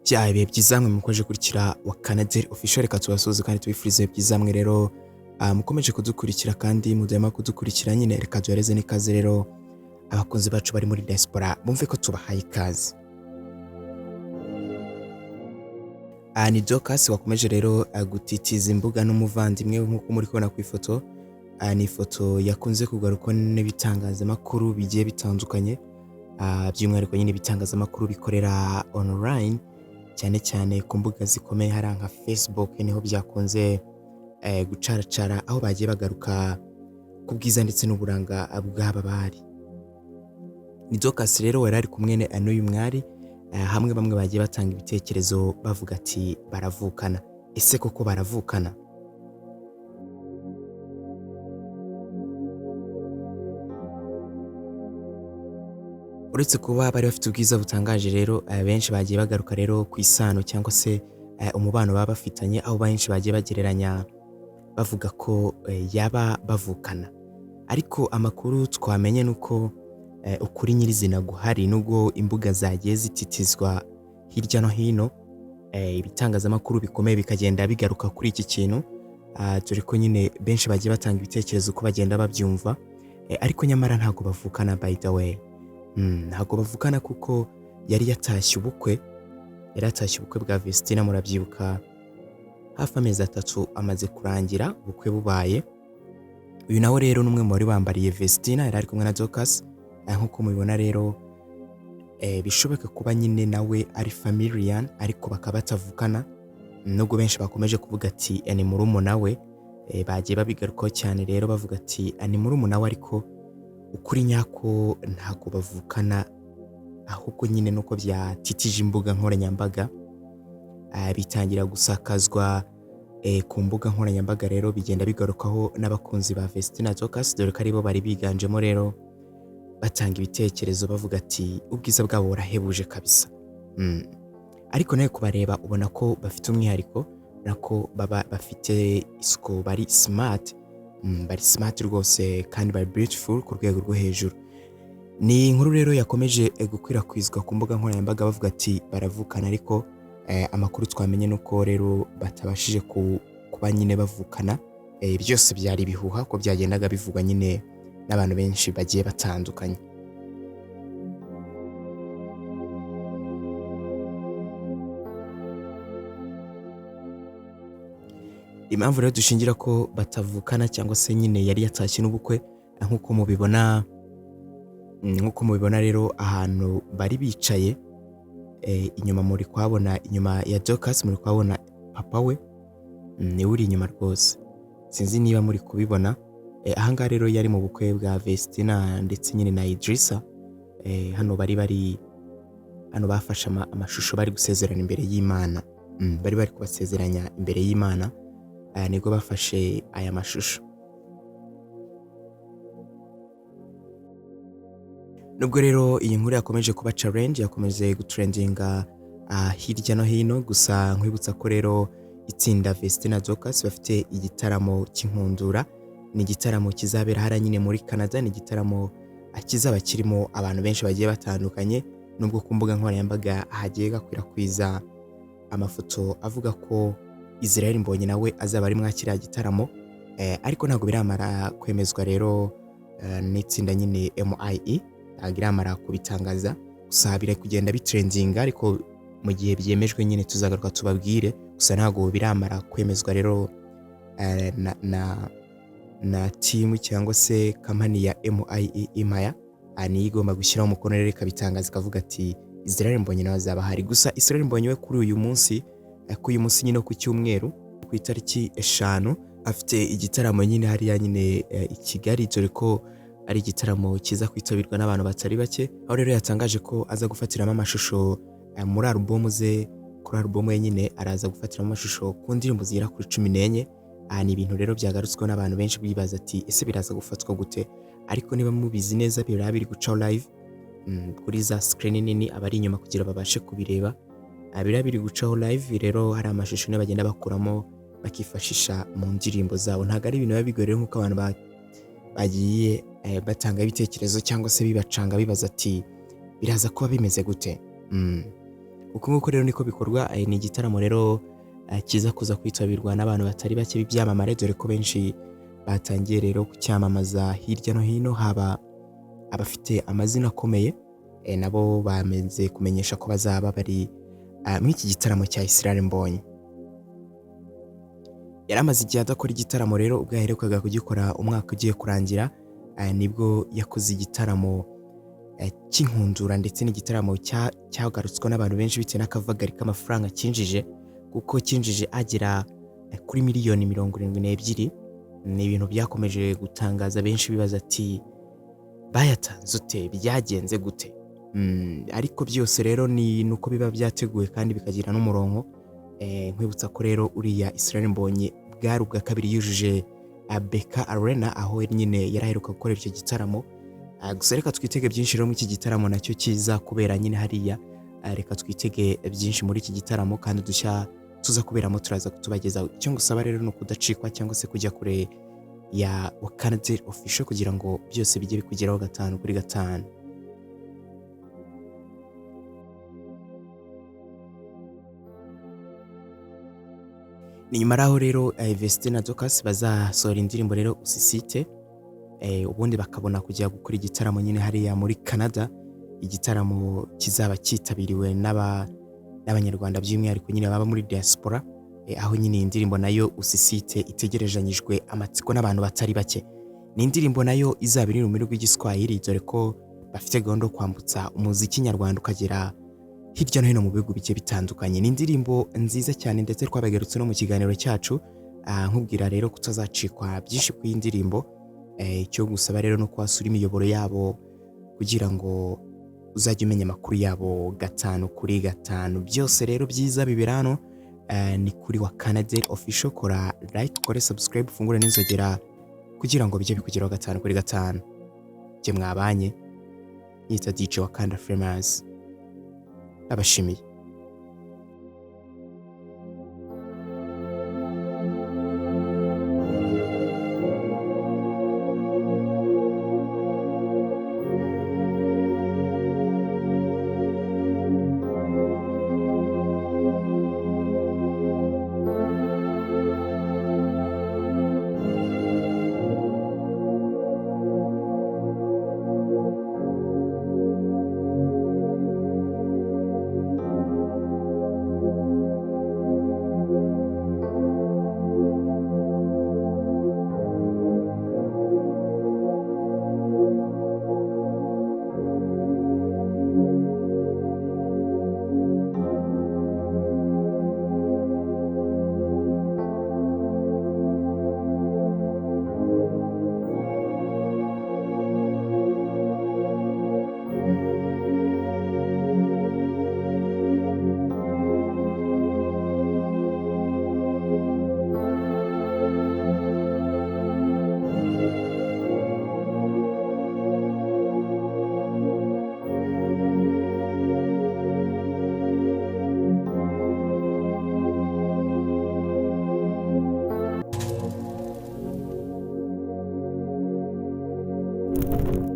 Bya ibihe byiza mwe mukomeje gukurikira wa Canadel Official, reka tubasuhuze kandi tubifurize byiza mwe rero mukomeje kudukurikira kandi mudahema kudukurikira nyine. Reka duhereze n'ikaze rero abakunzi bacu bari muri diaspora, bumve ko tubahaye ikaze. Ni Dorcas wakomeje rero gutitiza imbuga n'umuvandimwe we nk'uko muri kubona ku ifoto. Ni ifoto yakunze kugarukwa n'ibitangazamakuru bigiye bitandukanye, by'umwihariko nyine ibitangazamakuru bikorera online, cyane cyane ku mbuga zikomeye hariya nka Facebook niho byakunze gucaracara, aho bagiye bagaruka ku bwiza ndetse n'uburanga bw'aba bari. Ni Dorcas rero wari ari kumwe n'uyu mwari, hamwe bamwe bagiye batanga ibitekerezo bavuga ati baravukana. Ese koko baravukana? Uretse kuba bari bafite ubwiza butangaje rero, benshi bagiye bagaruka rero ku isano cyangwa se umubano baba bafitanye, aho benshi bagiye bagereranya bavuga ko yaba bavukana. Ariko amakuru twamenye ni uko ukuri nyirizina guhari, nubwo imbuga zagiye zititizwa hirya no hino, ibitangazamakuru bikomeye bikagenda bigaruka kuri iki kintu, dore ko nyine benshi bagiye batanga ibitekerezo uko bagenda babyumva, ariko nyamara ntabwo bavukana by the way. Ntabwo bavukana kuko yari yatashye ubukwe, yari yatashye ubukwe bwa Vestina, murabyibuka hafi amezi 3 amaze kurangira ubukwe bubaye. Uyu nawe rero ni umwe mu bari bambariye Vestina, yari ari kumwe na Dorcas. Nk'uko mubibona rero, bishoboka kuba nyine nawe ari familian ariko bakaba batavukana, nubwo benshi bakomeje kuvuga ati ni murumuna we. Bagiye babigarukaho cyane rero bavuga ati ni murumuna we, ariko ukuri nyako ntabwo bavukana, ahubwo nyine nuko byatitije imbuga nkoranyambaga, bitangira gusakazwa ku mbuga nkoranyambaga rero bigenda bigarukaho n'abakunzi ba Vestina Dorcas, dore ko aribo bari biganjemo rero batanga ibitekerezo bavuga ati ubwiza bwabo burahebuje kabisa. Ariko nawe kubareba ubona ko bafite umwihariko, ubona ko baba bafite isuku, bari smart, bari smart rwose kandi bari beautiful ku rwego rwo hejuru. Ni inkuru rero yakomeje gukwirakwizwa ku mbuga nkoranyambaga bavuga ati baravukana, ariko amakuru twamenye nuko rero batabashije kuba nyine bavukana. Byose byari ibihuha ko byagendaga bivugwa nyine n'abantu benshi bagiye batandukanye. Impamvu rero dushingira ko batavukana cyangwa se nyine yari yatashye n'ubukwe, nk'uko mubibona, nk'uko mubibona rero ahantu bari bicaye, inyuma muri kuhabona, inyuma ya Dorcas muri kuhabona papa we, niwe uri inyuma rwose, sinzi niba muri kubibona. Ahangaha rero yari mu bukwe bwa Vestina ndetse nyine na Idrissa. Hano bari bari hano bafashe amashusho bari gusezerana imbere y'Imana, bari bari kubasezeranya imbere y'Imana, nibwo bafashe aya mashusho. Nubwo rero iyi nkuru yakomeje kuba challenge, yakomeje gutrendinga hirya no hino, gusa nkwibutsa ko rero itsinda Vestina Dorcas bafite igitaramo cy'inkundura. Ni igitaramo kizabera hariya nyine muri Canada, ni igitaramo kizaba kirimo abantu benshi bagiye batandukanye, nubwo ku mbuga nkoranyambaga hagiye gakwirakwiza amafoto avuga ko Israel Mbonyi nawe azaba ari muri kiriya gitaramo, ariko ntabwo biramara kwemezwa rero n'itsinda nyine MIE, ntabwo iramara kubitangaza, gusa biri kugenda bitrendinga, ariko mu gihe byemejwe nyine tuzagaruka tubabwire, gusa ntabwo biramara kwemezwa rero na team cyangwa se kampani ya MIE Empire, niyo igomba gushyiraho umukono rero ikabitangaza ikavuga ati Israel Mbonyi nawe azaba ahari. Gusa Israel Mbonyi we kuri uyu munsi, kuri uyu munsi nyine ku cyumweru ku itariki 5, afite igitaramo nyine hariya nyine i Kigali, dore ko ari igitaramo kiza kwitabirwa n'abantu batari bake, aho rero yatangaje ko aza gufatiramo amashusho muri alubumu ze, kuri alubumu ye nyine araza gufatiramo amashusho ku ndirimbo zigera kuri 14. Ni ibintu rero byagarutsweho n'abantu benshi bibaza ati ese biraza gufatwa gute, ariko niba mubizi neza biraba biri gucaho live, kuri za screen nini abari inyuma kugira babashe kubireba, biraba biri gucaho live rero hari amashusho niyo bagenda bakuramo bakifashisha mu ndirimbo zabo. Ntabwo ari ibintu biba bigoye rero nk'uko abantu bagiye batanga ibitekerezo cyangwa se bibacanga bibaza ati biraza kuba bimeze gute. Uku nguku rero niko bikorwa. Ni igitaramo rero kiza kuza kwitabirwa n'abantu batari bake b'ibyamamare, dore ko benshi batangiye rero kucyamamaza hirya no hino, haba abafite amazina akomeye, nabo bamaze kumenyesha ko bazaba bari muri iki gitaramo cya Israel Mbonyi. Yari amaze igihe adakora igitaramo rero. Ubwo yaherukaga kugikora umwaka ugiye kurangira, nibwo yakoze igitaramo cy'inkundura, ndetse n'igitaramo cyagarutswe n'abantu benshi bitewe n'akavagari k'amafaranga cyinjije, kuko cyinjije agera kuri miliyoni 72. Ni ibintu byakomeje gutangaza benshi, bibaza ati: "Bayatanze ute? Byagenze gute?" Ariko byose rero ni nuko biba byateguwe kandi bikagira n'umurongo. Nkwibutsa ko rero uriya Israel Mbonyi bwari ubwa kabiri yujuje BK Arena, aho nyine yari aheruka gukorera icyo gitaramo. Gusa reka twitege byinshi rero muri iki gitaramo nacyo kiza kubera nyine hariya. Reka twitege byinshi muri iki gitaramo, kandi udushya tuza kuberamo turaza kutubagezaho. Icyo ngusaba rero ni ukudacikwa cyangwa se kujya kure ya Wakanadel Official, kugira ngo byose bijye bikugeraho gatanu kuri gatanu. Ni nyuma y'aho rero Vestine na Dorcas bazasohora indirimbo rero "Usisite", ubundi bakabona kujya gukora igitaramo nyine hariya muri Canada, igitaramo kizaba cyitabiriwe n'Abanyarwanda, by'umwihariko nyine baba muri diaspora, aho nyine iyi ndirimbo nayo "Usisite" itegerejanyijwe amatsiko n'abantu batari bake. Ni indirimbo nayo izaba iri mu rurimi rw'Igiswahili, dore ko bafite gahunda yo kwambutsa umuziki nyarwanda ukagera hirya no hino mu bihugu bigiye bitandukanye. Ni indirimbo nziza cyane, ndetse twabagarutse no mu kiganiro cyacu, nkubwira rero kutazacikwa byinshi ku iyi ndirimbo. Icyo gusaba rero ni uko wasura imiyoboro yabo kugira ngo uzajye umenya amakuru yabo gatanu kuri gatanu. Byose rero byiza bibera hano, ni kuri wa Canadel Official. Kora like, ukore subscribe, ufungure n'inzogera kugira ngo bijye bikugeraho gatanu kuri gatanu. Jye mwabanye yita DJ Wakanda Famous, abashimiye.